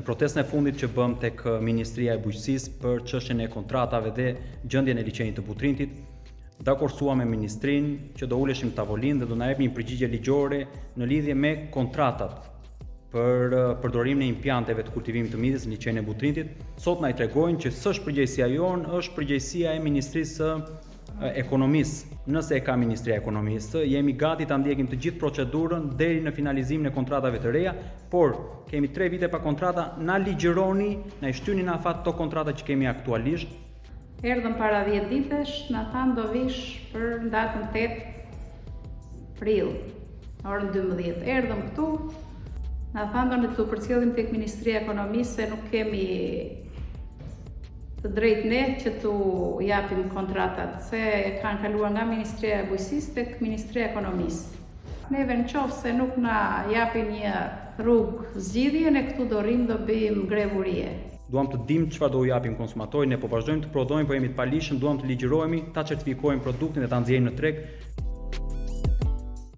protestën e fundit që bëmë tek Ministria e Bujqësisë për çështjen e kontratave dhe gjendjen e liqenit të Butrintit, dakorsuam me ministrinë që do uleshim në tavolinë dhe do na jepnin një përgjigje ligjore në lidhje me kontratat për përdorimin e impianteve të kultivimit të midhjes në liqenin e Butrintit. Sot na i tregojnë që s'është përgjegjësia jonë, është përgjegjësia e Ministrisë së Ekonomisë. Nëse e ka Ministria e Ekonomisë, jemi gati ta ndjekim të gjithë procedurën deri në finalizimin e kontratave të reja, por kemi 3 vite pa kontrata, na ligjëroni, na i shtyni në afat këto kontrata që kemi aktualisht. Erdhëm para 10 ditësh, na thanë do vish për në datën 8 prill, në orën 12. Erdhëm këtu, na thanë do ne t'u përcjellim tek Ministria e Ekonomisë se nuk kemi të drejtë ne që t'u japim kontratat, se kanë kaluar nga Ministria e Bujqësisë tek Ministria e Ekonomisë. Neve në qoftë se nuk na japin një rrugë zgjidhje, ne këtu do rrimë do bëjmë grevë urie. Duam të dimë çfarë do u japim konsumatorit, ne po vazhdojmë të prodhojmë, po jemi të paligjshëm, duam të ligjërohemi, ta certifikojmë produktin dhe ta nxjerrim në treg.